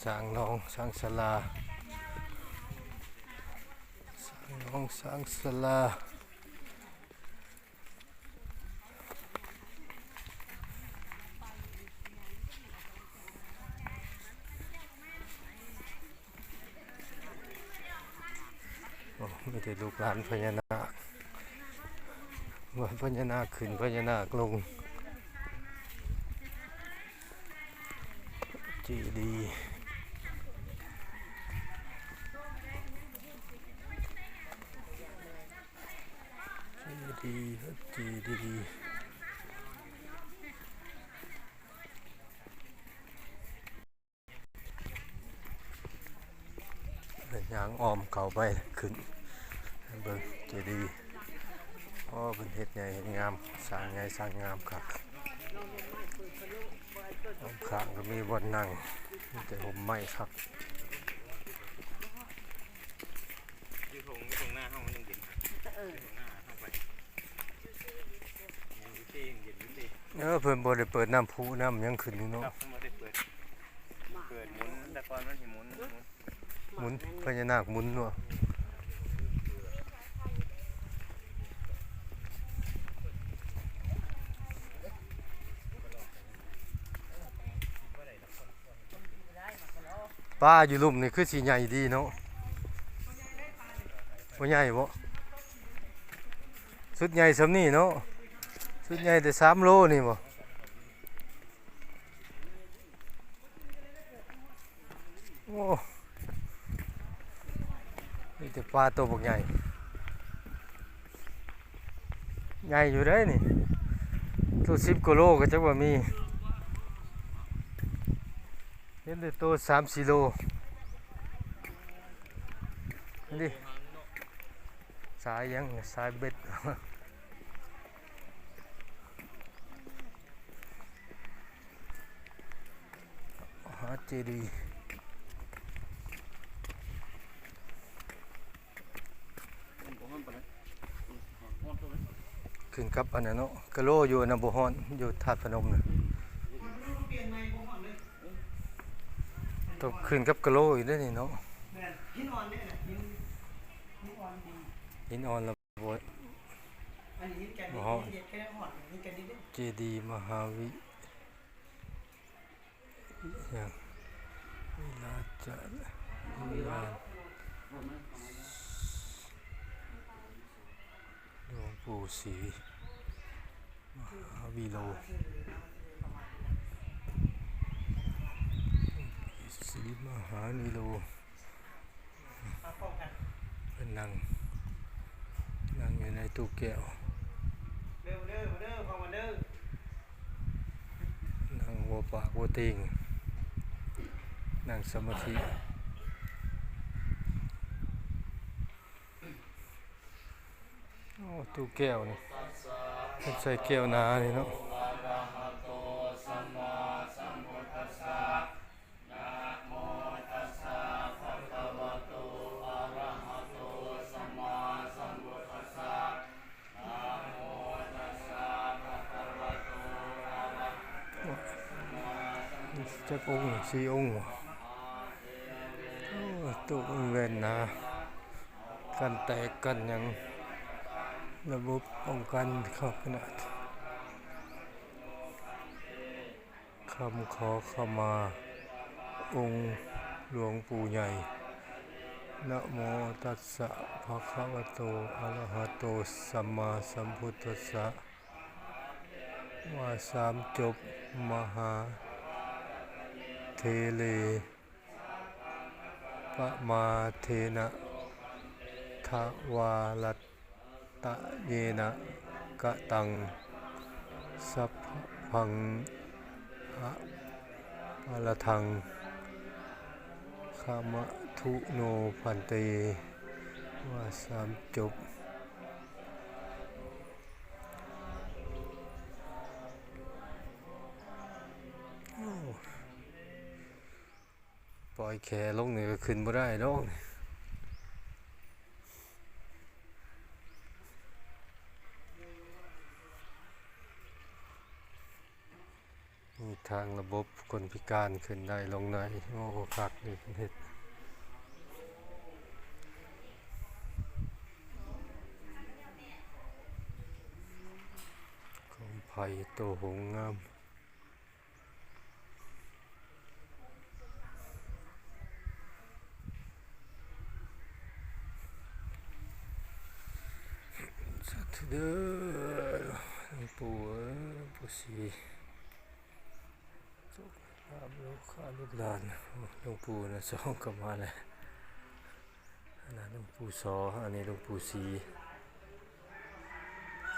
ສ້າງໜອງ ສ້າງສາລາ ສ້າງໜອງ ສ້າງສາລາ. ໂອ້ ມີແຕ່ລູກຫຼານພະຍານາກ ວ່າພະຍານາກຂຶ້ນ ພະຍານາກລົງ ເຈດີ. ເຈດີ ເຈດີ ຍ່າງອ້ອມເຂົ້າໄປ ຂຶ້ນເບິ່ງເຈດີ. ໂອ້ ເພິ່ນເຮັດໃຫຍ່ເຮັດງາມ ສ້າງໃຫຍ່ສ້າງງາມຄັກ. ອ້ອມຂ້າງກໍມີບ່ອນນັ່ງ ມີແຕ່ຮົ່ມໄມ້ຄັກ. ຢູ່ທົ່ງ ຢູ່ທົ່ງນາເຮົາມັນຍັງເຢັນ ເອີ ທົ່ງນາເຮົາໄປ ເຢັນຢູ່ເດ້ ເຢັນຢູ່ເດ້. ເອີ ເພິ່ນບໍ່ໄດ້ເປີດນ້ຳພຸນ້ຳຫຍັງຂຶ້ນນີ້ເນາະ ເພິ່ນບໍ່ໄດ້ເປີດ ເປີດໝູນ ແຕ່ກ່ອນມັນຊິໝູນ ໝູນ ໝູນ ພະຍານາກໝູນເນາະ. ປາຢູ່ລຸ່ມນີ້ຄືຊິໃຫຍ່ດີເນາະ ບໍ່ໃຫຍ່ບໍ? ຊຸດໃຫຍ່ສ່ຳນີ້ເນາະ ຊຸດໃຫຍ່ແຕ່ສາມໂລນີ້ບໍ? ໂອ້ ມີແຕ່ປາໂຕບັກໃຫຍ່ ໃຫຍ່ຢູ່ເດ້ນີ້ ໂຕສິບກວ່າໂລກໍຈັກວ່າມີ ເຫັນແຕ່ໂຕສາມສີ່ໂລ. ນີ້ ສາຍຫຍັງ? ສາຍເບັດ. ຫາເຈດີ ຂຶ້ນກັບອັນນັ້ນເນາະ ກະໂລຢູ່ອັນນັ້ນບໍ່ຮ້ອນ ຢູ່ທາດພະນົມນະ ຕ້ອງຂຶ້ນກັບກະໂລອີກເດ້ນີ້ເນາະ ແມ່ນ ຫີນອ່ອນເດ້ ຫີນ ຫີນອ່ອນດີ ຫີນອ່ອນລະບໍ່ ບໍ່ຮ້ອນ ເຈດີມະຫາວິ ຫຍັງ ວິລາຈະ ວິລາ ຫຼວງປູ່ສີມະຫາວິໂລ ສີມະຫາວິໂລ. ເພິ່ນນັ່ງ ນັ່ງຢູ່ໃນຕູ້ແກ້ວ ນັ່ງບໍ່ປາກບໍ່ຕີງ ນັ່ງສະມາທິ. ໂອ້ ຕູ້ແກ້ວນີ້ ເພິ່ນໃສ່ແກ້ວໜານີ້ເນາະ. ຈັກອົງ ສີ່ອົງ ໂອ້ ຕູ້ແວ່ນໜາ ກັນແຕກກັນຫຍັງ ລະບົບປ້ອງກັນຄັກຂະໜາດ. ຄຳຂໍຂະມາອົງຫຼວງປູ່ໃຫຍ່. ນະໂມຕັດສະ ພະຄະວະໂຕ ອະລະຫະໂຕ ສຳມາສຳພຸດທັດສະ. ວ່າສາມຈົບ ມະຫາເທເລ ປະມາເທນະ ທະວາລັດຕະເຍນະ ກະຕັງ ສັບພັງ ອະປາລະທັງ ຂະມະທຸໂນ ພັນເຕ. ວ່າສາມຈົບ. ໂອ້ ປ່ອຍແຂລົງນີ້ກໍຂຶ້ນບໍ່ໄດ້ດອກ. ມີແ ທາງລະບົບຄົນພິການຂຶ້ນໄດ້ລົງໄດ້. ໂອ້ ຄັກຢູ່ເພິ່ນເຮັດ. ໂຄມໄຟໂຕໂຫງງາມ. ສາທຸເດີ ຫຼວງປູ່ເອີຍ ຫຼວງປູ່ສີ ສຸຂະພາບລູກຄ້າລູກຫຼານ. ໂອ້ ຫຼວງປູ່ນະ ສອງກໍມາແລ້ວ. ອັນນັ້ນຫຼວງປູ່ສໍ ອັນນີ້ຫຼວງປູ່ສີ.